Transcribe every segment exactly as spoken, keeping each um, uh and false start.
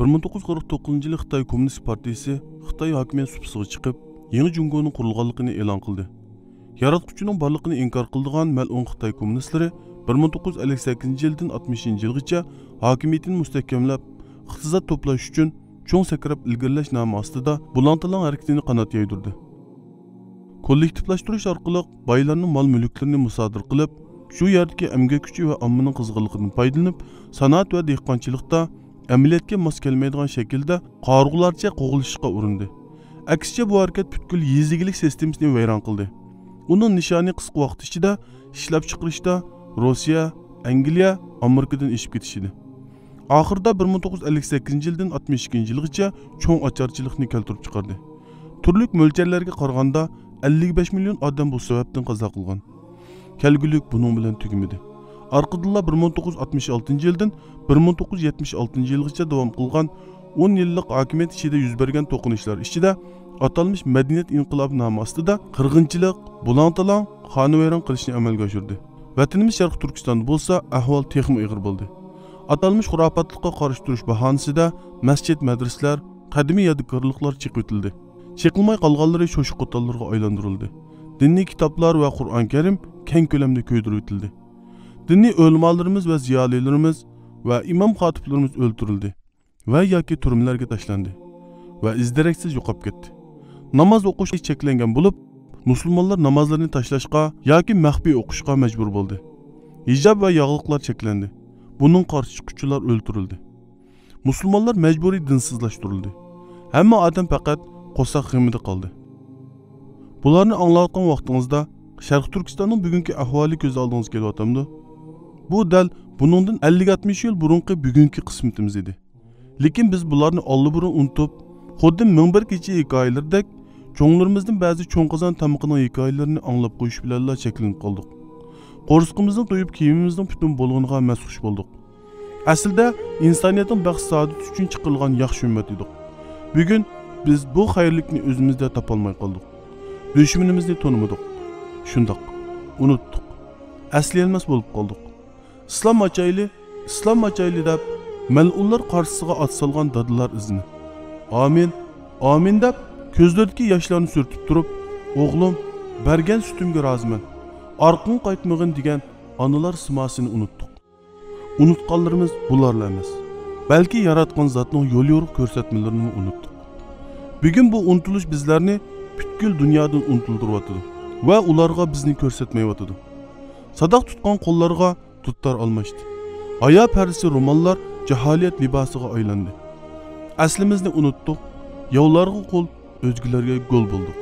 بىر مىڭ توققۇز يۈز قىرىق توققۇزىنچى يىلى خىتاي كوممۇنىست پارتىيىسى خىتاي ھاكىمىيەت سۇپىسىغا چىقىپ، يېڭى جۇڭگونىڭ قۇرۇلغانلىقىنى ئېلان قىلدى. ياراتقۇچىنىڭ بارلىقىنى ئىنكار قىلىدىغان مەلئۇن خىتاي كوممۇنىستلىرى بىر مىڭ توققۇز يۈز ئەللىك سەككىزىنچى يىلدىن ئاتمىشىنچى يىلغىچە ھاكىمىيىتىنى مۇستەھكەملەپ، ئىقتىساد توپلاش ئۈچۈن چوڭ سەكرەپ ئىلگىرىلەش نامى ئاستىدا بۇلاڭ-تالاڭ ھەرىكىتىنى قانات يايدۇردى. كوللېكتىپلاشتۇرۇش ئارقىلىق بايلارنىڭ مال-مۈلۈكلىرىنى مۇسادىرە قىلىپ، شۇ يەردىكى ئەمگەك كۈچى ۋە ئاممىنىڭ قىزغىنلىقىدىن پايدىلىنىپ، سانائەت ۋە دېھقانچىلىقتا ئەمەلىيەتكە ماس كەلمەيدىغان شەكىلدە قارىغۇلارچە قوغلىشىشقا ئۇرۇندى. ئەكسىچە، بۇ ھەرىكەت پۈتكۈل يېزا ئىگىلىك سىستېمىسىنى ۋەيران قىلدى. ئۇنىڭ نىشانى قىسقا ۋاقىت ئىچىدە ئىشلەپچىقىرىشتا روسىيە، ئەنگلىيە، ئامېرىكىدىن ئېشىپ كېتىش ئىدى. ئاخىرىدا بىر مىڭ توققۇز يۈز ئەللىك سەككىزىنچى يىلدىن ئاتمىش ئىككىنچى يىلغىچە چوڭ ئاچارچىلىقنى كەلتۈرۈپ چىقاردى. تۈرلۈك مۆلچەرلەرگە قارىغاندا، ئەللىك بەش مىليون ئادەم بۇ سەۋەبتىن قازا قىلغان. كەلگۈلۈك بۇنىڭ بىلەن تۈگىمىدى. ئارقىدىنلا بىر مىڭ توققۇز يۈز ئاتمىش ئالتىنچى يىلدىن بىر مىڭ توققۇز يۈز يەتمىش ئالتىنچى يىلغىچە داۋام قىلغان ئون يىللىق ھاكىمىيەت ئىچىدە يۈز بەرگەن توقۇنۇشلار ئىچىدە ئاتالمىش مەدەنىيەت ئىنقىلابى نامى ئاستىدا قىرغىنچىلىق، بۇلاڭ-تالاڭ، خانىۋەيران قىلىشنى ئەمەلگە ئاشۇردى. ۋەتىنىمىز شەرقىي تۈركىستاندا بولسا ئەھۋال تېخىمۇ ئېغىر بولدى. ئاتالمىش خۇراپاتلىققا قارشى تۇرۇش باھانىسىدا مەسچىت، مەدرىسىلەر، قەدىمىي يادىكارلىقلار چېقىۋېتىلدى. چېقىلماي قالغانلىرى شوشۇق قوتانلىرىغا ئايلاندۇرۇلدى. دىنىي كىتابلار ۋە قۇرئان كەرىم كەڭ كۆلەمدە كۆيدۈرۈۋېتىلدى. دىنىي ئۆلىمالىرىمىز ۋە زىيالىيلىرىمىز ۋە ئىمام خاتىپلىرىمىز ئۆلتۈرۈلدى ۋە ياكى تۈرمىلەرگە تاشلاندى ۋە ئىز-دېرەكسىز يوقاپ كەتتى. ناماز ئوقۇش چەكلەنگەن بولۇپ، مۇسۇلمانلار نامازلىرىنى تاشلاشقا ياكى مەخپىي ئوقۇشقا مەجبۇر بولدى. ھىجاب ۋە ياغلىقلار چەكلەندى. بۇنىڭغا قارشى چىققۇچىلار ئۆلتۈرۈلدى. مۇسۇلمانلار مەجبۇرىي دىنسىزلاشتۇرۇلدى. ھەممە ئادەم پەقەت قورساق غېمىدە قالدى. بۇلارنى ئاڭلاۋاتقان ۋاقتىڭىزدا شەرقىي تۈركىستاننىڭ بۈگۈنكى ئەھۋالى كۆز ئالدىڭىزغا كېلىۋاتامدۇ؟ بۇ دەل بۇنىڭدىن ئەللىك-ئاتمىش يىل بۇرۇنقى بۈگۈنكى قىسمىتىمىز ئىدى. لېكىن بىز بۇلارنى ئاللىبۇرۇن ئۇنتۇپ، خۇددى مىڭ بىر كېچە ھېكايىلىرىدەك چوڭلىرىمىزدىن بەزى چوڭ قازان تامىقىنىڭ ھېكايىلىرىنى ئاڭلاپ قويۇش بىلەنلا چەكلىنىپ قالدۇق. قورسىقىمىزنى تويۇپ، كىيىمىمىزنىڭ پۈتۈن بولغىنىغا مەستخۇش بولدۇق. ئەسلىدە ئىنسانىيەتنىڭ بەخت-سائادىتى ئۈچۈن چىقىرىلغان ياخشى ئۈممەت ئىدۇق. بۈگۈن بىز بۇ خەيرلىكنى ئۆزىمىزدە تاپالماي قالدۇق. دۈشمىنىمىزنى تونۇمىدۇق. شۇنداق، ئۇنۇتتۇق. ئەسلىيەلمەس بولۇپ قالدۇق. ئىسلام ئاچايلى، ئىسلام ئاچايلى دەپ مەلئۇنلار قارشىسىغا ئات سالغان دادىلار ئىزىنى، ئامىن، ئامىن دەپ كۆزلىرىدىكى ياشلارنى سۈرتۈپ تۇرۇپ، ئوغلۇم، بەرگەن سۈتۈمگە رازىمەن، ئارقىڭغا قايتمىغىن دېگەن ئانىلار سىماسىنى ئۇنۇتتۇق. ئۇنۇتقانلىرىمىز بۇلارلا ئەمەس، بەلكى ياراتقان زاتنىڭ يول يورۇق كۆرسەتمىلىرىنىمۇ ئۇنۇتتۇق. بۈگۈن بۇ ئۇنتۇلۇش بىزلەرنى پۈتكۈل دۇنيادىن ئۇنتۇلدۇرۇۋاتىدۇ ۋە ئۇلارغا بىزنى كۆرسەتمەيۋاتىدۇ. ساداق تۇتقان قوللارغا دۇتار ئالماشتى. ھايا پەردىسى روماللار جاھالىيەت لىباسىغا ئايلاندى. ئەسلىمىزنى ئۇنتتۇق، ياۋلارغا قۇل، ئۆزگىلەرگە گۆل بولدۇق.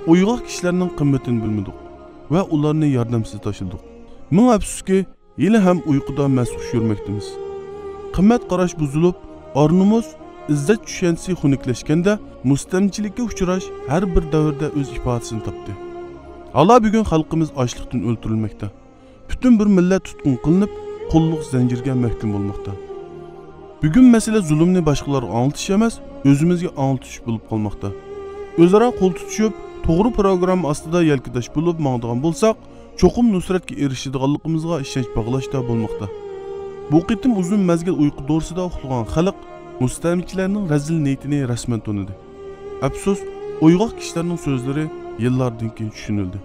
ئويغاق كىشىلەرنىڭ قىممىتىنى بىلمىدۇق ۋە ئۇلارنى ياردەمسىز تاشلىدۇق. مىڭ ئەپسۇسكى، ھېلىھەم ئۇيقۇدا مەستخۇش يۈرمەكتىمىز. قىممەت قاراش بۇزۇلۇپ، ئار-نومۇس، ئىززەت چۈشەنچىسى خۇنۈكلەشكەندە، مۇستەملىكىلىككە ئۇچراش ھەر بىر دەۋردە ئۆز ئىپادىسىنى تاپتى. ھالا بۈگۈن خەلقىمىز ئاچلىقتىن ئۆلتۈرۈلمەكتە. پۈتۈن بىر مىللەت تۇتقۇن قىلىنىپ، قۇللۇق زەنجىرىگە مەھكۇم بولماقتا. بۈگۈن مەسىلە زۇلۇمنى باشقىلارغا ئاڭلىتىش ئەمەس، ئۆزىمىزگە ئاڭلىتىش بولۇپ قالماقتا. ئۆزئارا قول تۇتۇشۇپ، توغرا پىروگرامما ئاستىدا يەلكىداش بولۇپ ماڭىدىغان بولساق، چوقۇم نۇسرەتكە ئېرىشىدىغانلىقىمىزغا ئىشەنچ باغلاشتا بولماقتا. بۇ قېتىم ئۇزۇن مەزگىل ئۇيقۇ دورىسىدا ئۇخلىغان خەلق مۇستەملىكىچىلەرنىڭ رەزىل نىيىتىنى رەسمەن تونۇدى. ئەپسۇس، ئويغاق كىشىلەرنىڭ سۆزلىرى يىللاردىن كېيىن چۈشىنىلدى.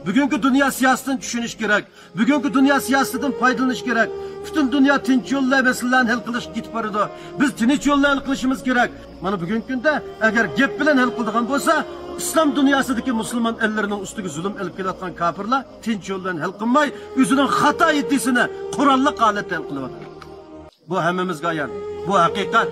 بۈگۈنكى دۇنيا سىياسىتىنى چۈشىنىش كېرەك. بۈگۈنكى دۇنيا سىياسىتىدىن پايدىلىنىش كېرەك. پۈتۈن دۇنيا تىنچ يول بىلەن مەسىلىلەرنى ھەل قىلىشقا كېتىپ بارىدۇ. بىز تىنچ يول بىلەن ھەل قىلىشىمىز كېرەك. مانا بۈگۈنكى كۈندە ئەگەر گەپ بىلەن ھەل قىلىدىغان بولسا، ئىسلام دۇنياسىدىكى مۇسۇلمان ئەللىرىنىڭ ئۈستىگە زۇلۇم ئېلىپ كېلىۋاتقان كاپىرلار تىنچ يول بىلەن ھەل قىلماي، ئۆزىنىڭ خاتا ئىدىيىسىنى قوراللىق ھالەتتە ھەل قىلىۋاتىدۇ. بۇ ھەممىمىزگە ئايان. بۇ ھەقىقەت.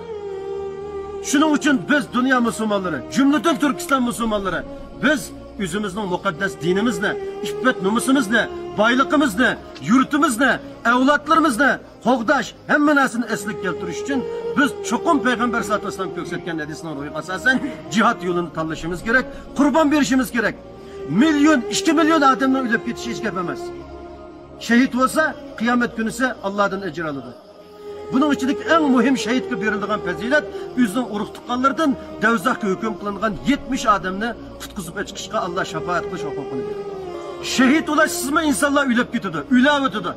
شۇنىڭ ئۈچۈن بىز دۇنيا مۇسۇلمانلىرى، جۈملىدىن تۈركىستان مۇسۇلمانلىرى، بىز ئۆزىمىزنىڭ مۇقەددەس دىنىمىزنى، ئىپپەت نومۇسىمىزنى، بايلىقىمىزنى، يۇرتىمىزنى، ئەۋلادلىرىمىزنى قوغداش، ھەممە نەرسىنى ئەسلىگە كەلتۈرۈش ئۈچۈن بىز چوقۇم پەيغەمبەر ساللاللاھۇ ئەلەيھى ۋەسەللەم كۆرسەتكەن ھەدىسنىڭ روھىغا ئاساسەن جىھاد يولىنى تاللىشىمىز كېرەك، قۇربان بېرىشىمىز كېرەك. مىليون، ئىككى مىليون ئادەمنىڭ ئۆلۈپ كېتىشى ھېچ گەپ ئەمەس. شېھىت بولسا، قىيامەت كۈنىسى ئاللادىن ئەجىر ئالىدۇ. بۇنىڭ ئىچىدىكى ئەڭ مۇھىم شېھىتكە بېرىلىدىغان پەزىلەت، ئۆزىنىڭ ئۇرۇق-تۇغقانلىرىدىن دەۋزەخكە ھۆكۈم قىلىنغان يەتمىش ئادەمنى قۇتقۇزۇپ ئېچىقىشقا ئاللا شاپائەت قىلىش ھوقۇقىنى بېرىدۇ. شېھىت بولۇشسىزمۇ ئىنسانلار ئۆلۈپ كېتىدۇ، ئۆلۈۋېتىدۇ.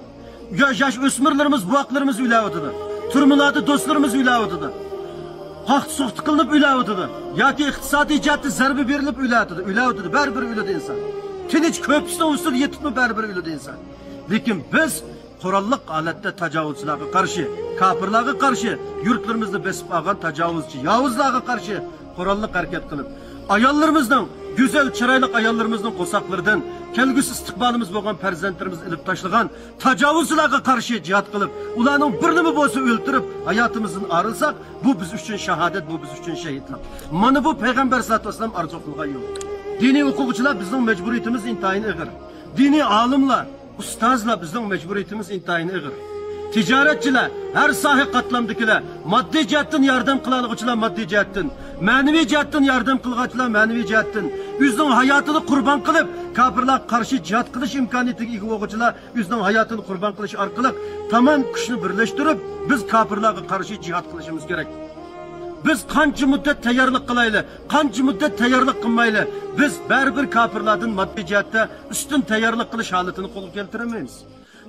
يا-، ياش ئۆسمۈرلىرىمىز، بوۋاقلىرىمىز ئۆلۈۋېتىدۇ. تۈرمىلاردا دوستلىرىمىز ئۆلۈۋېتىدۇ. پاختا سۇغۇرتا قىلىنىپ ئۆلۈۋاتىدۇ ياكى ئىقتىسادىي جەھەتتە زەربە بېرىلىپ ئۆلۈۋاتىدۇ، ئۆلۈۋاتىدۇ، بەرىبىر ئۆلىدۇ ئىنسان. تىنچ كۆپۈسىنىڭ ئۈستىدە يېتىپمۇ بەرىبىر ئۆلىدۇ ئىنسان. لېكىن بىز قوراللىق ھالەتتە تاجاۋۇزچىلارغا قارشى، كاپىرلارغا قارشى، يۇرتلىرىمىزنى بېسىپ ئالغان تاجاۋۇزچى ياۋۇزلارغا قارشى قوراللىق ھەرىكەت قىلىپ، ئاياللىرىمىزنىڭ، گۈزەل، چىرايلىق ئاياللىرىمىزنىڭ قورساقلىرىدىن كەلگۈسى ئىستىقبالىمىز بولغان پەرزەنتلىرىمىزنى ئېلىپ تاشلىغان تاجاۋۇزچىلارغا قارشى جىھاد قىلىپ، ئۇلارنىڭ بىرىنىمۇ بولسا ئۆلتۈرۈپ، ھاياتىمىزدىن ئايرىلساق، بۇ بىز ئۈچۈن شاھادەت، بۇ بىز ئۈچۈن شەھىدلىق. مانا بۇ پەيغەمبەر ساللاللاھۇ ئەلەيھى ۋەسەللەم ئارزۇ قىلغان يول. دىنىي ئوقۇغۇچىلار، بىزنىڭ مەجبۇرىيىتىمىز ئىنتايىن ئېغىر. دىنىي ئالىملار، ئۇستازلار، بىزنىڭ مەجبۇرىيىتىمىز ئىنتايىن ئېغىر. تىجارەتچىلەر، ھەر ساھە قاتلامدىكىلەر، ماددىي جەھەتتىن ياردەم قىلالىغۇچىلار ماددىي جەھەتتىن، مەنىۋى جەھەتتىن ياردەم قىلغۇچىلار مەنىۋى جەھەتتىن، ئۆزىنىڭ ھاياتىنى قۇربان قىلىپ، كاپىرلارغا قارشى جىھاد قىلىش ئىمكانىيىتىگە ئىگە بولغۇچىلار ئۆزىنىڭ ھاياتىنى قۇربان قىلىش ئارقىلىق تامام كۈچنى بىرلەشتۈرۈپ، بىز كاپىرلارغا قارشى جىھاد قىلىشىمىز كېرەك. بىز قانچە مۇددەت تەييارلىق قىلايلى، قانچە مۇددەت تەييارلىق قىلمايلى، بىز بەرىبىر كاپىرلاردىن ماددىي جەھەتتە ئۈستۈن تەييارلىق قىلىش ھالىتىنى قولغا كەلتۈرەلمەيمىز.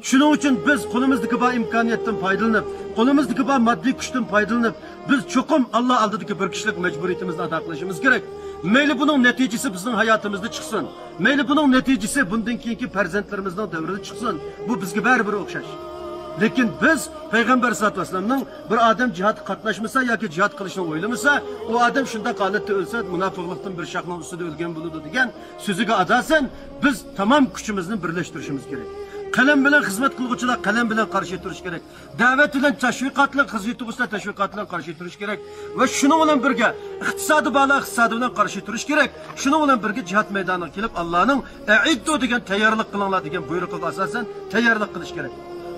شۇنىڭ ئۈچۈن بىز قولىمىزدىكى بار ئىمكانىيەتتىن پايدىلىنىپ، قولىمىزدىكى بار ماددىي كۈچتىن پايدىلىنىپ، بىز چوقۇم ئاللا ئالدىدىكى بىر كىشىلىك مەجبۇرىيىتىمىزنى ئادا قىلىشىمىز كېرەك. مەيلى بۇنىڭ نەتىجىسى بىزنىڭ ھاياتىمىزدا چىقسۇن، مەيلى بۇنىڭ نەتىجىسى بۇندىن كېيىنكى پەرزەنتلىرىمىزنىڭ دەۋرىدە چىقسۇن، بۇ بىزگە بەرىبىر ئوخشاش. لېكىن بىز پەيغەمبەر ساللاللاھۇ ئەلەيھى ۋەسەللەمنىڭ بىر ئادەم جىھادقا قاتناشمىسا ياكى جىھاد قىلىشنى ئويلىمىسا، ئۇ ئادەم شۇنداق ھالەتتە ئۆلسە، مۇناپىقلىقتىن بىر شاخنىڭ ئۈستىدە ئۆلگەن بولىدۇ، دېگەن سۆزىگە ئاساسەن، بىز تامام كۈچىمىزنى بىرلەشتۈرۈشىمىز كېرەك. قەلەم بىلەن خىزمەت قىلغۇچىلار قەلەم بىلەن قارشى تۇرۇش كېرەك. دەۋەت بىلەن تەشۋىقات بىلەن، خىزمىتى بولسا تەشۋىقات بىلەن قارشى تۇرۇش كېرەك. ۋە شۇنىڭ بىلەن بىرگە، ئىقتىسادى بارلار ئىقتىسادى بىلەن قارشى تۇرۇش كېرەك. شۇنىڭ بىلەن بىرگە جىھاد مەيدانىغا كېلىپ، ئاللانىڭ «ئەئىددۇ» دېگەن، «تەييارلىق قىلىڭلار» دېگەن بۇيرۇقىغا ئاساسەن تەييارلىق قىلىش كېرەك.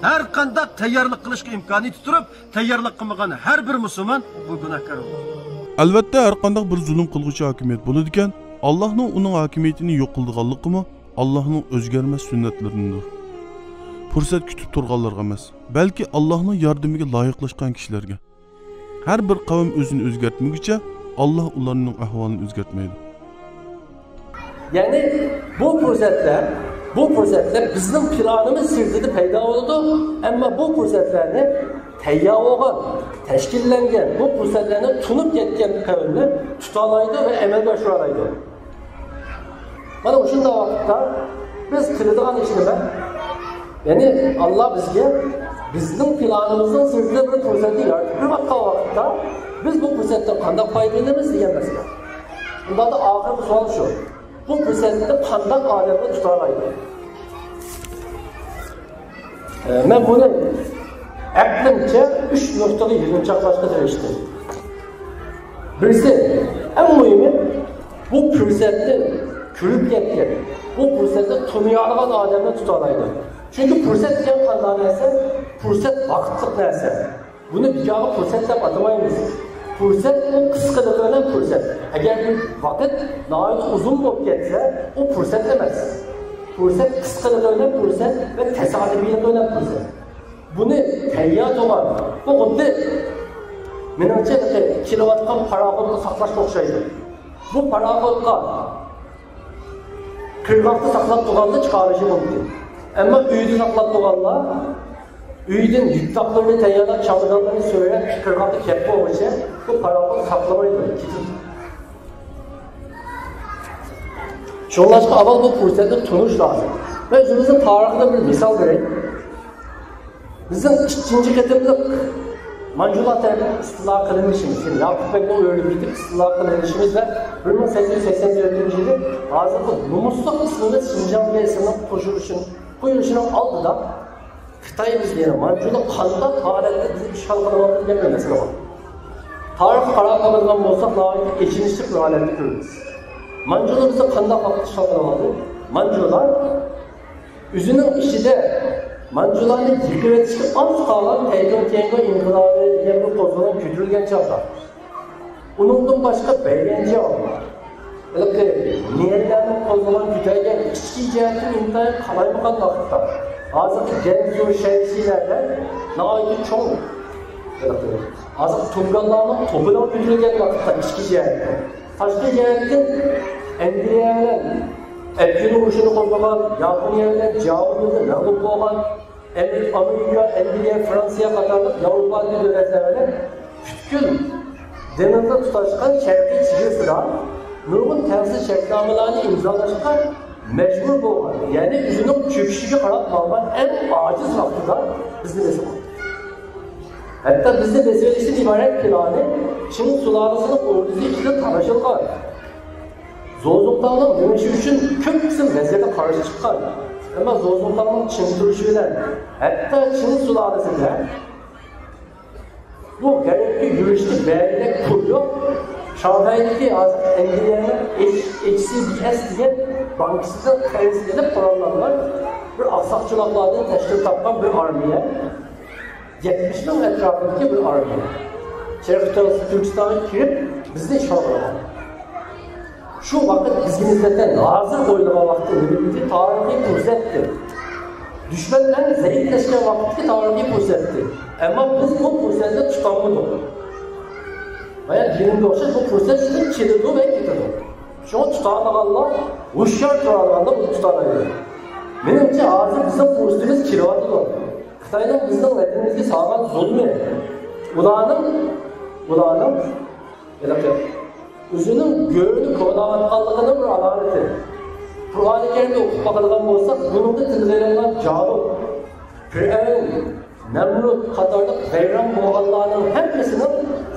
ھەر قانداق تەييارلىق قىلىشقا ئىمكانىيىتى تۇرۇپ، تەييارلىق قىلمىغان ھەر بىر مۇسۇلمان بۇ گۇناھكار بولىدۇ. ئەلۋەتتە، ھەر قانداق بىر زۇلۇم قىلغۇچى ھاكىمىيەت بولىدىكەن، ئاللاھنىڭ ئۇنىڭ ھاكىمىيىتىنى يوق قىلىدىغانلىقىمۇ ئاللاھنىڭ ئۆزگەرمەس سۈننەتلىرىدىندۇر. پۇرسەت كۈتۈپ تۇرغانلارغا ئەمەس، بەلكى ئاللاھنىڭ ياردىمىگە لايىقلاشقان كىشىلەرگە. ھەر بىر قەۋم ئۆزىنى ئۆزگەرتمىگۈچە، ئاللاھ ئۇلارنىڭ ئەھۋالىنى ئۆزگەرتمەيدۇ. يەنى بۇ پۇرسەتلەر، بۇ پۇرسەتلەر بىزنىڭ پىلانىمىز سىرتىدا پەيدا بولىدۇ، ئەمما بۇ پۇرسەتلەرنى تەييار بولغان، تەشكىللەنگەن، بۇ پۇرسەتلەرنى تونۇپ يەتكەن قەۋملەر تۇتالايدۇ ۋە ئەمەلگە ئاشۇرالايدۇ. مانا مۇشۇنداق ۋاقىتتا بىز قىلىدىغان ئىش نېمە؟ يەنى ئاللا بىزگە بىزنىڭ پىلانىمىزنىڭ سىرتىدا بىر پۇرسەتنى يارىتىپ بېرىۋاتقان ۋاقىتتا، بىز بۇ پۇرسەتتىن قانداق پايدىلىنىمىز دېگەن مەسىلە. ئۇنداقتا ئاخىرقى سوئال شۇ. بۇ پۇرسەتنى قانداق ئادەملەر تۇتالايدۇ؟ ئە، مەن بۇنى ئەقلىمچە ئۈچ نۇقتىغا يىغىنچاقلاشقا تىرىشتىم. بىرسى، ئەڭ مۇھىمى، بۇ پۇرسەتنى كۆرۈپ يەتكەن، بۇ پۇرسەتنى تونۇيالىغان ئادەملەر تۇتالايدۇ. چۈنكى پۇرسەت دېگەن قانداق نەرسە؟ پۇرسەت ۋاقىتلىق نەرسە. بۇنى بىكارغا پۇرسەت دەپ ئاتىمايمىز. پۇرسەت ئۇ قىسقىلىقى بىلەن پۇرسەت. ئەگەر بىر ۋاقىت ناھايىتى ئۇزۇن بولۇپ كەتسە، ئۇ پۇرسەت ئەمەس. پۇرسەت قىسقىلىقى بىلەن پۇرسەت ۋە تاسادىپىيلىقى بىلەن پۇرسەت. بۇنى تەييار تۇرغان، بۇ خۇددى مېنىڭچە كېلىۋاتقان پاراخوتنى ساقلاشقا ئوخشايدۇ. بۇ پاراخوتقا قىرغاقتا ساقلاپ تۇرغاندا چىقارىشى مۇمكىن. ئەمما ئۆيدە ساقلاپ تۇرغانلار، ئۆيدىن يۈك تاقلىرىنى تەييارلاپ، چامادانلىرىنى سۆرەپ، قىرغاققا كەپ بولغۇچە بۇ پاراخوت ساقلىمايدۇ، كېتىدۇ. شۇڭلاشقا ئاۋۋال بۇ پۇرسەتنى تونۇش لازىم. مەن ئۆزىمىزنىڭ تارىخىدىن بىر مىسال بېرەي. بىزنىڭ ئىككىنچى قېتىملىق مانجۇلار تەرىپىدىن ئىستىلا قىلىنىشىمىز، يەنى ياقۇپ بەگنىڭ ئۆلۈپ كېتىپ ئىستىلا قىلىنىشىمىز ۋە بىر مىڭ سەككىز يۈز سەكسەن تۆتىنچى يىلى ھازىرقى نومۇسلۇق ئىسمىمىز شىنجاڭ دېگەن ئىسىمنىڭ قوشۇلۇشىنىڭ، قويۇلۇشىنىڭ ئالدىدا خىتاي بىزنى، يەنى مانجۇلار قانداق ھالەتتە بىزنى ئىشغال قىلىۋاتىدۇ دېگەن بىر مەسىلە بار. تارىخقا قاراپ باقىدىغان بولساق، ناھايىتى ئېچىنىشلىق بىر ھالەتتە كۆرىمىز. مانجۇلار بىزنى قانداق ۋاقىتتا ئىشغال قىلىۋالدى؟ مانجۇلار ئۆزىنىڭ ئىچىدە مانجۇلارنى يىقىۋېتىشكە ئاز قالغان تەيپىڭ تيەنگو ئىنقىلابى دېگەن بىر قوزغىلاڭ كۆتۈرۈلگەن چاغدا، ئۇنىڭدىن باشقا بەيرەنجاۋ، ھېلىقى نېرىلەرنىڭ قوزغىلاڭ كۆتۈرگەن ئىچكى جەھەتتىن ئىنتايىن قالايمىقان ۋاقىتتا، ھازىرقى گەنزۇ، شەنشىلەردە ناھايىتى چوڭ، ھېلىقى ھازىرقى تۇڭگانلارنىڭ توپىنىڭ كۆتۈرۈلگەن ۋاقىتتا ئىچكى جەھەتتىن، تاشقى جەھەتتىن ئەنگلىيە بىلەن ئەپغان ئۇرۇشىنى قوزغىغان، ياپونىيە بىلەن جاۋا ئۇرۇشىدا مەغلۇپ بولغان، ئەمدى ئامېرىكا، ئەنگلىيە، فرانسىيە قاتارلىق ياۋروپادىكى دۆلەتلەر بىلەن پۈتكۈل دېڭىزغا تۇتاشقان شەرقىي چېگرىسىدا نۇرغۇن تەڭسىز شەرتنامىلەرنى ئىمزالاشقا مەجبۇر بولغان، يەنى ئۆزىنىڭ چۆكۈشىگە قاراپ ماڭغان ئەڭ ئاجىز ۋاقتىدا بىزنى بېسىپ ئالدى. ھەتتا بىزنى بېسىۋېلىشتىن ئىبارەت پىلانى چىڭ سۇلالىسىنىڭ ئوردىسى ئىچىدە تالىشىلغان. زوزۇڭتاڭنىڭ مېڭىشى ئۈچۈن كۆپ قىسىم ۋەزىرلەر قارشى چىققان. ئەمما زوزۇڭتاڭنىڭ چىڭ تۇرۇشى بىلەن ھەتتا چىڭ سۇلالىسىدە بۇ غەربكە يۈرۈشكە بەرگۈدەك پۇل يوق. شاڭخەيدىكى ھازىر ئەنگلىيەنىڭ ئېچ-، ئېيچ سى بى ئەس دېگەن بانكىسىدىن قەرز ئېلىپ قوراللانغان بىر ئاقساقچىلاقلاردىن تەشكىل تاپقان بىر ئارمىيە، يەتمىش مىڭ ئەتراپىدىكى بىر ئارمىيە شەرقىي تۈركىستانغا كىرىپ، بىزنى ئىشغال قىلغان. شۇ ۋاقىت بىزگە نىسبەتەن ھازىر ئويلىغان ۋاقىتتا نېمە ئىدى؟ تارىخىي پۇرسەتتى. دۈشمەن ئەڭ زەئىپلەشكەن ۋاقىتتىكى تارىخىي پۇرسەتتى. ئەمما بىز بۇ پۇرسەتنى تۇتالمىدۇق. بايا دېگىنىمگە ئوخشاش، بۇ پۇرسەت شۇنداق كېلىدۇ ۋە كېتىدۇ. شۇڭا تۇتالىغانلار، ھوشيار تۇرالىغانلار بۇنى تۇتالايدۇ. مېنىڭچە، ھازىر بىزنىڭ پۇرسىتىمىز كېلىۋاتىدۇ. خىتاينىڭ بىزنىڭ ۋەتىنىمىزگە سالغان زۇلمى، ئۇلارنىڭ، ئۇلارنىڭ ھېلىقى ئۆزىنىڭ گۆرنى كولاۋاتقانلىقىنىڭ بىر ئالامىتى. قۇرئانى كەرىمنى ئوقۇپ باقىدىغان بولساق، بۇنىڭدا تىلغا ئېلىنغان جالۇت، پىرئەۋن، نەمرۇت قاتارلىق ۋەيران بولغانلارنىڭ ھەممىسىنىڭ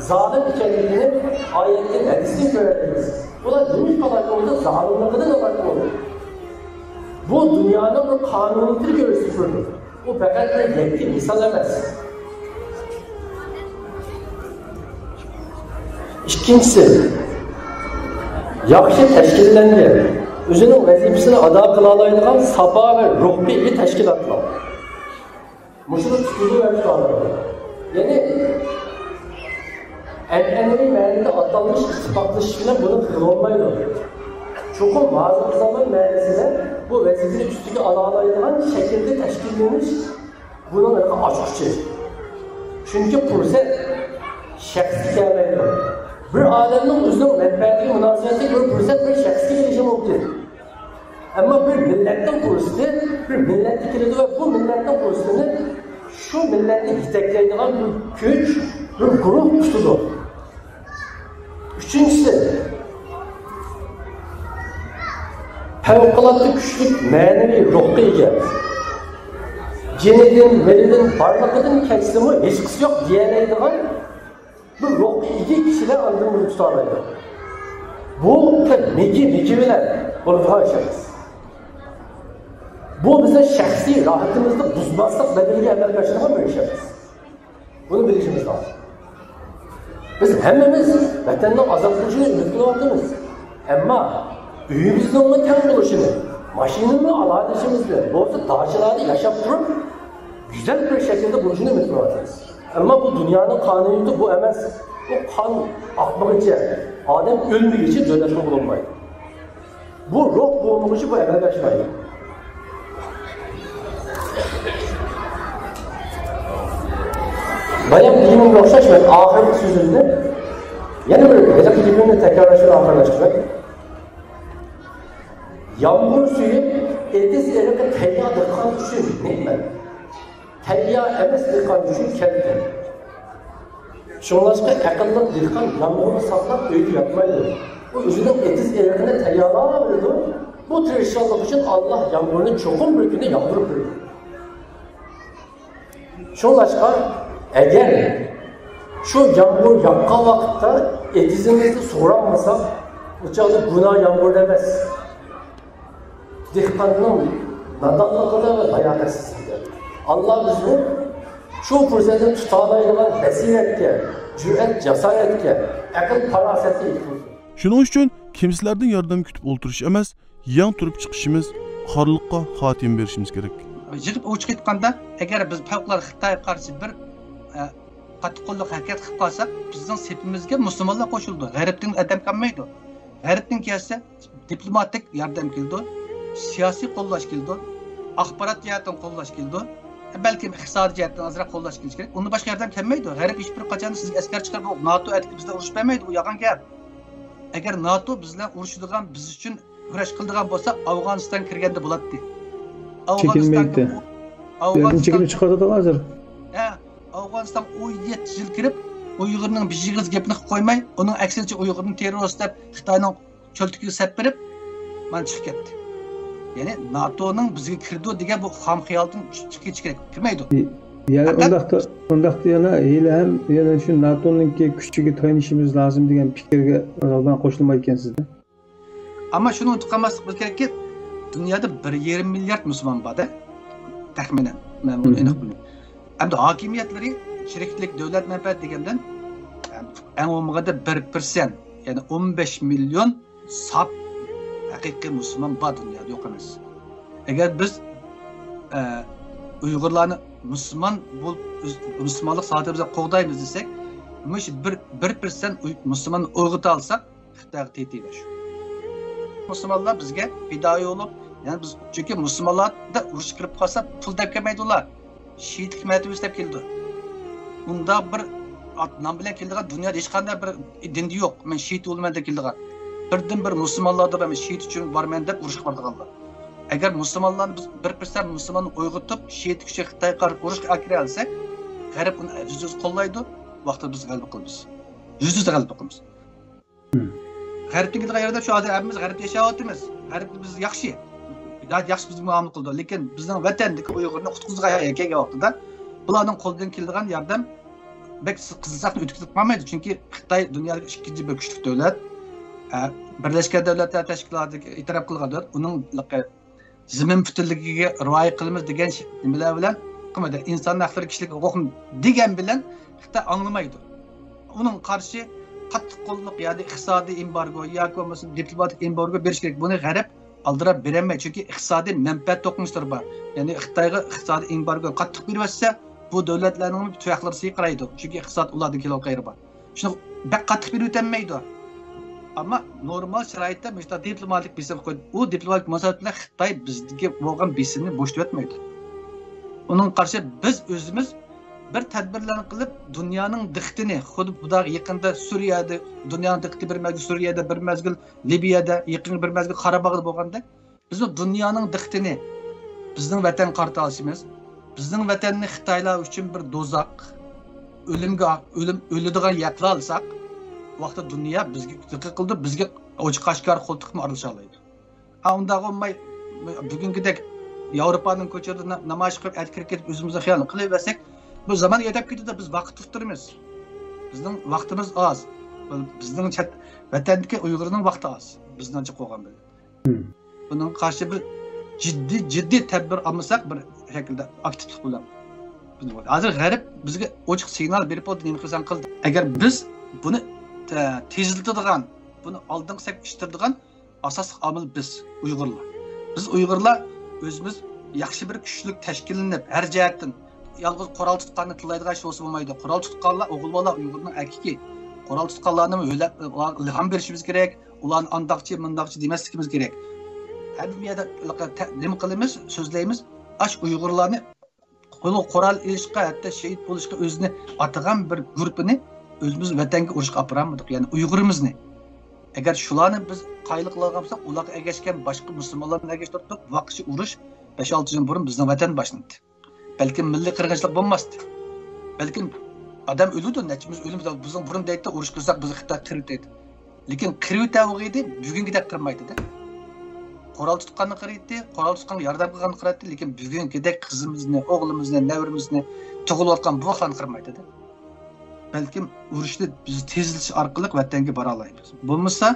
زالىم ئىكەنلىكىنى ئايەتتىن، ھەدىستىن كۆرەلەيمىز. ئۇلار نېمىشقا ھالاك بولدى؟ زالىملىقىدىن ھالاك بولدى. بۇ دۇنيانىڭ بىر قانۇنىيىتىنى كۆرسىتىپ تۇرىدۇ. ئۇ پەقەت بىر يەككە مىسال ئەمەس. ئىككىنچىسى، ياخشى تەشكىللەنگەن، ئۆزىنىڭ ۋەزىپىسىنى ئادا قىلالايدىغان ساپا ۋە روھقا ئىگە تەشكىلاتلار. مۇشۇنى تۇتقۇزۇۋېلىش لازىم. يەنى، ئەنئەنىۋى مەنىدە ئاتالمىش ئىتتىپاقلىشىش بىلەن بۇنى قىلىۋالمايدۇ. چوقۇم ھازىرقى زامان مەنىسىدە بۇ ۋەزىپىنى ئۈستىگە ئالالايدىغان شەكىلدە تەشكىللىنىش بۇنىڭ ئاچقۇچى. چۈنكى پۇرسەت شەخسكە كەلمەيدۇ. بىر ئادەمنىڭ ئۆزىنىڭ مەنپەئەتىگە مۇناسىۋەتلىك بىر پۇرسەت بىر شەخسكە كېلىشى مۇمكىن. ئەمما بىر مىللەتنىڭ پۇرسىتى بىر مىللەتكە كېلىدۇ ۋە بۇ مىللەتنىڭ پۇرسىتىنى شۇ مىللەتنى يېتەكلەيدىغان بىر كۈچ، بىر گۇرۇھ تۇتىدۇ. ئۈچىنچىسى، پەۋقۇلئاددە كۈچلۈك مەنىۋى روھقا ئىگە، جېنىدىن، مېلىدىن، بارلىقىدىن كەچسىمۇ ھېچقىسى يوق دېيەلەيدىغان بۇ روھقا ئىگە كىشىلەر ئاندىن بۇنى تۇتالايدۇ. بۇ تەك مىكى، مىكى بىلەن بولىدىغان ئىش ئەمەس. بۇ بىزنىڭ شەخسىي راھىتىمىزنى بۇزماسلىق بەدىلىگە ئەمەلگە ئاشىدىغان بىر ئىش ئەمەس. بۇنى بىلىشىمىز لازىم. بىز ھەممىمىز ۋەتەننىڭ ئازاد بولۇشىنى ئۈمىد قىلىۋاتىمىز. ئەمما ئۆيىمىزنىڭمۇ تەڭ بولۇشىنى، ماشىنىمۇ ئالاھىدىلىشىمىز بىلەن، بولسا داچىلاردا ياشاپ تۇرۇپ، گۈزەل بىر شەكىلدە بولۇشىنى ئۈمىد قىلىۋاتىمىز. ئەمما بۇ دۇنيانىڭ قانۇنىيىتى بۇ ئەمەس. ئۇ قان ئاقمىغىچە، ئادەم ئۆلمىگۈچە دۆلەتمۇ بولالمايدۇ. بۇ روھ بولمىغۇچە بۇ ئەمەلگە ئاشمايدۇ. بايام دېگىنىمگە ئوخشاش، مەن ئاخىرقى سۆزۈمنى يەنە بىر ھېلىقى گېپىمنى تەكرارلاش بىلەن ئاخىرلاشتۇراي. يامغۇر سۈيى، ئېتىز ئېرىقى تەييار دېھقان ئۈچۈن نېمەت. تەييار ئەمەس دېھقان ئۈچۈن كەلدى. شۇڭلاشقا ئەقىللىق دېھقان يامغۇرنى ساقلاپ ئۆيدە ياتمايدۇ. ئۇ ئۆزىنىڭ ئېتىز ئېرىقىنى تەييارلاۋېرىدۇ. بۇ تىرىشچانلىق ئۈچۈن ئاللا يامغۇرنى چوقۇم بىر كۈنى ياغدۇرۇپ بېرىدۇ. شۇڭلاشقا ئەگەر شۇ يامغۇر ياغقان ۋاقىتتا ئېتىزىمىزنى سۇغۇرالمىساق، ئۇ چاغدا گۇناھ يامغۇردا ئەمەس. دېھقاننىڭ نادانلىقىدا ۋە لاياقەتسىزلىكىدە. ئاللا بىزنى شۇ پۇرسەتنى تۇتالايدىغان بەسىرەتكە، جۈرئەت، جاسارەتكە، ئەقىل، پاراسەتكە ئىگە قىلسۇن. شۇنىڭ ئۈچۈن كىمسىلەردىن ياردەم كۈتۈپ ئولتۇرۇش ئەمەس، يېڭى تۇرۇپ چىقىشىمىز، خارلىققا خاتىمە بېرىشىمىز كېرەك. يىغىپ ئوچۇق ئېيتقاندا، ئەگەر بىز پەۋقۇلئاددە خىتايغا قارشى بىر، ئە، قاتتىققوللۇق ھەرىكەت قىلىپ قالساق، بىزنىڭ سېپىمىزگە مۇسۇلمانلار قوشۇلىدۇ. غەربتىن ئادەم كەلمەيدۇ. غەربتىن كەلسە، دىپلوماتىك ياردەم كېلىدۇ، سىياسىي قوللاش كېلىدۇ، ئاخبارات جەھەتتىن قوللاش كېلىدۇ، بەلكىم ئىقتىسادىي جەھەتتىن ئازراق قوللاش كېلىشى كېرەك. ئۇندىن باشقا ياردەم كەلمەيدۇ. غەرب ھېچبىر قاچان سىزگە ئەسكەر چىقىرىپ، ناتو ئەتىكى بىزدە ئۇرۇش بەرمەيدۇ، بۇ يالغان گەپ. ئەگەر ناتو بىز بىلەن ئۇرۇشىدىغان، بىز ئۈچۈن كۈرەش قىلىدىغان بولسا، ئافغانىستان كىرگەندە بولاتتى. ئافغانىستانغا چېكىنمەيتتى. ئۇ-، ئۇ يەردىن ئافغانىستان چېكىنىپ چىقىۋاتىدۇ ھازىر. ھە، ئافغانىستان ئون يەتتە يىل كىرىپ، ئۇيغۇرنىڭ بىر ئېغىز گېپىنى قىلىپ قويماي، ئۇنىڭ ئەكسىچە ئۇيغۇرنى تېررورىست دەپ خىتاينىڭ چۆلتىكىگە سەپ بېرىپ، مانا چىقىپ كەتتى. يەنى ناتونىڭ بىزگە كىرىدۇ دېگەن بۇ خام خىيالدىن چىقىشى كېرەك، كىرمەيدۇ. يەنى پەقەت ئۇنداقتا، ئۇنداقتا يەنە ھېلىھەم يەنە شۇ ناتونىڭكى كۈچىگە تايىنىشىمىز لازىم دېگەن پىكىرگە قوشۇلمايدىكەنسىز-دە. ئەمما شۇنى ئۇنتۇپ قالماسلىق بىز كېرەككى، دۇنيادا بىر يېرىم مىليارد مۇسۇلمان بار-دە، تەخمىنەن. مەن بۇنى ئېنىق بىلمەيمەن. ئەمدى ھاكىمىيەتلىرى چىرىكلىك، دۆلەت مەنپەئەت دېگەندىن، ئەڭ بولمىغاندا بىر پىرسەنت، يەنى ئون بەش مىليون ساپ ھەقىقىي مۇسۇلمان بار دۇنيادا، يوق ئەمەس. ئەگەر بىز، ئە، ئۇيغۇرلارنى مۇسۇلمان بولۇپ، ئۆز-، مۇسۇلمانلىق سادىرىمىزنى قوغدايمىز دېسەك، مۇشۇ بىر، بىر پىرسەنت ئۇي-، مۇسۇلماننى ئويغىتالىساق، خىتايغا تېتىگەن شۇ. مۇسۇلمانلار بىزگە پىدائىي بولۇپ، يەنى بىز، چۈنكى مۇسۇلمانلاردا ئۇرۇش قىلىپ قالسا، پۇل دەپ كەلمەيدۇ ئۇلار. شېھىتلىك مەرتىۋىسى دەپ كېلىدۇ. ئۇنداق بىر ئات نام بىلەن كېلىدىغان دۇنيادا ھېچقانداق بىر دىندا يوق. مەن شېھىت بولىمەن دەپ كېلىدىغان. بىردىن بىر مۇسۇلمانلاردۇر، مەن شېھىت ئۈچۈن بارىمەن دەپ ئۇرۇشقا بارىدىغانلار. ئەگەر مۇسۇلمانلارنى بىز بىر پىرسەنت مۇسۇلماننى ئويغىتىپ، شېھىتلىك ئۈچۈن خىتايغا قارشى ئۇرۇشقا ئەكىرەلىسەك، غەرب ئۇنى يۈزدە يۈز قوللايدۇ. ۋاقتىدا بىز غەلىبە قىلىمىز. يۈزدە يۈز غەلىبە قىلىمىز. غەربتىن كېلىدىغان ياردەم شۇ، ھازىر ھەممىمىز غەربتە ياشاۋاتىمىز. غەرب بىز ياخشى. ياخشى بىزگە مۇئامىلە قىلىدۇ. لېكىن بىزنىڭ ۋەتەندىكى ئۇيغۇرنى قۇتقۇزغان كەلگەن ۋاقتىدا بۇلارنىڭ قولىدىن كېلىدىغان ياردەم بەك قىزىساقنى ئۆتكۈزۈپ قالمايدۇ. چۈنكى خىتاي دۇنيادىكى ئىككىنچى بىر كۈچلۈك دۆلەت. ئە، بىرلەشكەن دۆلەتلەر تەشكىلاتىغا ئېتىراپ قىلغان دۆلەت. ئۇنىڭ زېمىن پۈتۈنلۈكىگە رىئايە قىلىمىز دېگەن نېمىلەر بىلەن قىلمايدۇ. ئىنسان ھەقلىرى، كىشىلىك ھوقۇقنى دېگەن بىلەن خىتاي ئاڭلىمايدۇ. ئۇنىڭ قارشى قاتتىق قوللۇق ياكى ئىقتىسادىي ئېمبارگو ياكى بولمىسا دىپلوماتىك ئېمبارگو بېرىش كېرەك. بۇنى غەرب ئالدىراپ بېرەلمەيدۇ، چۈنكى ئىقتىسادىي مەنپەئەت توقۇنۇشلىرى بار. يەنى خىتايغا ئىقتىسادىي ئېمبارگو قاتتىق بېرىۋەتسە، بۇ دۆلەتلەرنىڭ تۇياقلىرى سىرقىرايدۇ، چۈنكى ئىقتىساد ئۇلاردىن كېلىدىغان قېرى بار. شۇنى بەك قاتتىق بېرىۋېتەلمەيدۇ. ئەمما نورمال شارائىتتا مۇشۇنداق دىپلوماتىك بېسىم قويدى. ئۇ دىپلوماتىك مۇناسىۋەت بىلەن خىتاي بىزدىكى بولغان بېسىمنى بوشىتىۋەتمەيدۇ. ئۇنىڭغا قارشى بىز ئۆزىمىز بىر تەدبىرلەرنى قىلىپ، دۇنيانىڭ دىققىتىنى، خۇددى بۇنداق يېقىندا سۈرىيەدە، دۇنيانىڭ دىققىتى بىر مەزگىل سۈرىيەدە، بىر مەزگىل لىبىيەدە، يېقىنقى بىر مەزگىل قاراباغدا بولغاندەك، بىزمۇ دۇنيانىڭ دىققىتىنى بىزنىڭ ۋەتەنگە قارىتالىشىمىز. بىزنىڭ ۋەتەننى خىتايلار ئۈچۈن بىر دوزاخ، ئۆلۈمگە، ئۆلۈم، ئۆلىدىغان يەر قىلالىساق، ۋاقتىدا دۇنيا بىزگە دىققەت قىلىدۇ، بىزگە ئوچۇق ئاشكارا قول تىقىپ ئارىلىشالايدۇ. ھە، ئۇنداق بولماي، بۈگۈنكىدەك ياۋروپانىڭ كوچىلىرىدا نا-، نامايىش قىلىپ، ئەتە كىرىپ كېتىپ، ئۆزىمىزنى خىيال قىلىۋەرسەك، بۇ زامان يېتەپ كېتىدۇ، بىز ۋاقىت تۇتۇپ تۇرىمىز. بىزنىڭ ۋاقتىمىز ئاز. بىزنىڭ چەت ۋەتەندىكى ئۇيغۇرنىڭ ۋاقتى ئاز، بىزنىڭچە قوغان بىلەن. بۇنىڭغا قارشى بىر جىددىي، جىددىي تەدبىر ئالمىساق، بىر شەكىلدە ئاكتىپلىق بىلەن. ھازىر غەرب بىزگە ئوچۇق سىگنال بېرىپ بولدى، نېمە قىلساڭ قىل. ئەگەر بىز بۇنى تە-، تېزلىتىدىغان، بۇنى ئالدىنقى سەپكە ئىتتىرىدىغان ئاساسلىق ئامىل بىز، ئۇيغۇرلار. بىز ئۇيغۇرلار ئۆزىمىز ياخشى بىر كۈچلۈك تەشكىللىنىپ، ھەر جەھەتتىن يالغۇز قورال تۇتقاننى تىللايدىغان ئىش بولسا بولمايدۇ. قورال تۇتقانلار ئوغۇل بالا، ئۇيغۇرنىڭ ئەركىكى. قورال تۇتقانلارنى ئىلھام بېرىشىمىز كېرەك. ئۇلارنى ئانداقچى، مۇنداقچى دېمەسلىكىمىز كېرەك. ھەممە يەردە نېمە قىلىمىز، سۆزلەيمىز. ئاش ئۇيغۇرلارنى قولىغا قورال ئېلىشقا، ھەتتا شېھىت بولۇشقا ئۆزىنى ئاتىغان بىر گۇرۇپپىنى ئۆزىمىز ۋەتەنگە ئۇرۇشقا ئاپىرالمىدۇق، يەنى ئۇيغۇرىمىزنى. ئەگەر شۇلارنى بىز قايىل قىلالىغان بولساق، ئۇلارغا ئەگەشكەن باشقا مۇسۇلمانلارنى ئەگەشتۈردۇق، ۋاقىتچە ئۇرۇش بەش-ئالتە يىل بۇرۇن بىزنىڭ ۋەتەندە باشلاندى. بەلكىم مىللىي قىرغىنچىلىق بولماستى. بەلكىم ئادەم ئۆلىدۇ، نەچچىمىز ئۆلىمىز. بىزنىڭ بۇرۇن دەيتتى، ئۇرۇش قىلساق بىزنى خىتاي قىرىۋېتەيدۇ. لېكىن قىرىۋېتەلىدى، بۈگۈنكىدەك قىرمايدۇ. قورال تۇتقاننى قىرىيتتى، قورال تۇتقانغا ياردەم قىلغاننى قىرىيتتى، لېكىن بۈگۈنكىدەك قىزىمىزنى، ئوغلىمىزنى، نەۋرىمىزنى، تۇغۇلۇۋاتقان بوۋاقلارنى قىرمايدۇ. بەلكىم ئۇرۇشنى بىز تېزلىتىش ئارقىلىق ۋەتەنگە بارالايمىز. بولمىسا،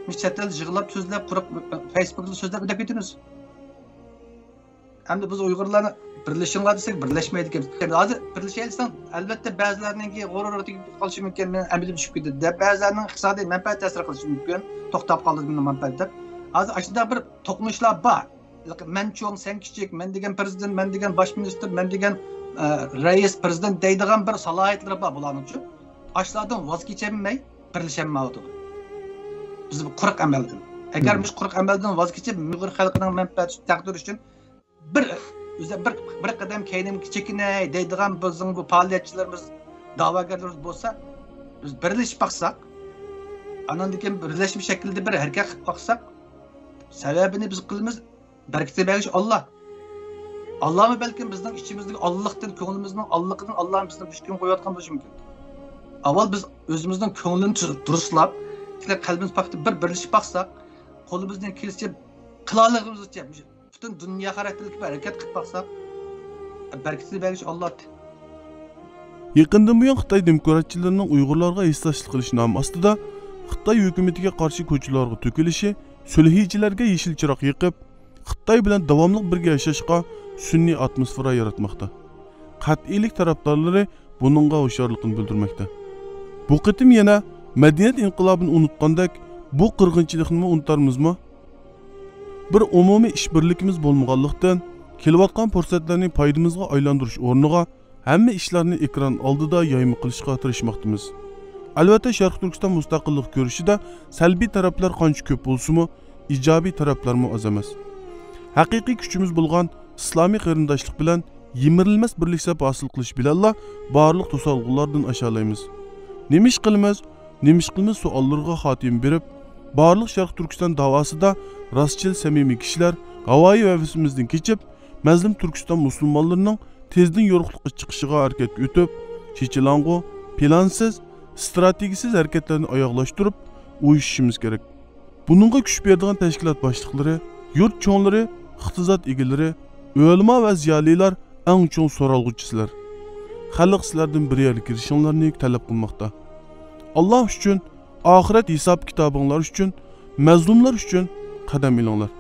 بىز چەت ئەلدە يىغلاپ سۆزلەپ، قۇرۇق فېيسبۇكتا سۆزلەپ ئۆتۈپ كېتىمىز. ئەمدى بىز ئۇيغۇرلارنى بىرلىشىڭلار دېسەك، بىرلەشمەيدىكەن. ھازىر بىرلىشەي دېسەڭ، ئەلۋەتتە بەزىلەرنىڭكى غۇرۇرى تېگىپ قېلىشى مۇمكىن، مېنىڭ ئەمىلىم چۈشۈپ كېتىدۇ دەپ، بەزىلەرنىڭ ئىقتىسادىي مەنپەئەت تەسىر قىلىشى مۇمكىن، توختاپ قالدى مېنىڭ مەنپەئەت دەپ. ھازىر ئاشۇنداق بىر توقۇنۇشلار بار. مەن چوڭ، سەن كىچىك، مەن دېگەن پىرېزىدېنت، مەن دېگەن باش مىنىستىر، مەن دېگەن، ئە، رەئىس، پىرېزىدېنت دەيدىغان بىر سالاھىيەتلىرى بار بۇلارنىڭچۇ. ئاشۇلاردىن ۋاز كېچەلمەي بىرلىشەلمەيۋاتىدۇ. بىز بۇ قۇرۇق ئەمەلدىن. ئەگەر مۇشۇ قۇرۇق ئەمەلدىن ۋاز كېچىپ، ئۇيغۇر خەلقىنىڭ مەنپەئەتى، تەقدىرى ئۈچۈن بىر، ئۆزى بىر، بىر قەدەم كەينىمگە چېكىنەي دەيدىغان بىزنىڭ بۇ پائالىيەتچىلىرىمىز، دەۋاگەرلىرىمىز بولسا، بىز بىرلىشىپ باقساق، ئانان كېيىن بىرلەشمە شەكلىدە بىر ھەرىكەت قىلىپ باقساق، سەۋەبىنى بىز قىلىمىز، بەرىكىتى بەرگۈچى ئاللا. ئاللامۇ بەلكىم بىزنىڭ ئىچىمىزدىكى ئاللىقتىن، كۆڭلىمىزنىڭ ئاللىقىدىن ئاللا بىزنى مۇشۇ كۈنگە قويۇۋاتقان بولۇشى مۇمكىن. ئاۋۋال بىز ئۆزىمىزنىڭ كۆڭلىنى تۇز-، دۇرۇسلاپ، كېيىن قەلبىمىز پاكىتىپ بىر بىرلىشىپ باقساق، قولىمىزدىن كېلىشىچە قىلالىغىنىمىزچە پۈتۈن دۇنيا خاراكتېرلىك بىر ھەرىكەت قىلىپ باقساق، بەرىكىتىنى بەرگۈچى ئاللا. يېقىندىن بۇيان خىتاي دېموكراتچىلىرىنىڭ ئۇيغۇرلارغا ھېسداشلىق قىلىش نامى ئاستىدا خىتاي ھۆكۈمىتىگە قارشى كوچىلارغا تۆكۈلۈشى، سۈلھىچىلەرگە يېشىل چىراغ يېقىپ، خىتاي بىلەن داۋاملىق بىرگە ياشاشقا سۈنئىي ئاتموسفېرا ياراتماقتا. قەتئىيلىك تەرەپدارلىرى بۇنىڭغا ھوشيارلىقىنى بىلدۈرمەكتە. بۇ قېتىم يەنە مەدەنىيەت ئىنقىلابىنى ئۇنتقاندەك بۇ قىرغىنچىلىقنىمۇ ئۇنتارمىزمۇ؟ بىر ئومۇمىي ئىشبىرلىكىمىز بولمىغانلىقتىن، كېلىۋاتقان پۇرسەتلەرنى پايدىمىزغا ئايلاندۇرۇش ئورنىغا، ھەممە ئىشلارنى ئېكران ئالدىدا يايما قىلىشقا تىرىشماقتىمىز. ئەلۋەتتە، شەرقىي تۈركىستان مۇستەقىللىق كۈرىشىدە سەلبىي تەرەپلەر قانچە كۆپ بولسىمۇ، ئىجابىي تەرەپلەرمۇ ئاز ئەمەس. ھەقىقىي كۈچىمىز بولغان ئىسلامىي قېرىنداشلىق بىلەن يىمىرىلمەس بىرلىك سەپ ھاسىل قىلىش بىلەنلا بارلىق توسالغۇلاردىن ئاشالايمىز. نېمە ئىش قىلىمىز؟ نېمە ئىش قىلىمىز سوئاللىرىغا خاتىمە بېرىپ، بارلىق شەرقىي تۈركىستان داۋاسىدا راستچىل، سەمىمىي كىشىلەر ھاۋايى ھەۋىسىمىزدىن كېچىپ، مەزلۇم تۈركىستان مۇسۇلمانلىرىنىڭ تېزدىن يورۇقلۇققا چىقىشىغا ھەرىكەتكە ئۆتۈپ، چېچىلاڭغۇ، پىلانسىز، ئىستراتېگىيىسىز ھەرىكەتلەرنى ئاياغلاشتۇرۇپ، ئۇيۇشۇشىمىز كېرەك. بۇنىڭغا كۈچ بېرىدىغان تەشكىلات باشلىقلىرى، يۇرت چوڭلىرى، ئىقتىساد ئىگىلىرى، ئۆلىما ۋە زىيالىيلار ئەڭ چوڭ سورالغۇچى سىلەر. خەلق سىلەردىن بىر يەرگە كىرىشىڭلارنى تەلەپ قىلماقتا. ئاللا ئۈچۈن، ئاخىرەت ھېساب كىتابىڭلار ئۈچۈن، مەزلۇملار ئۈچۈن قەدەم ئېلىڭلار.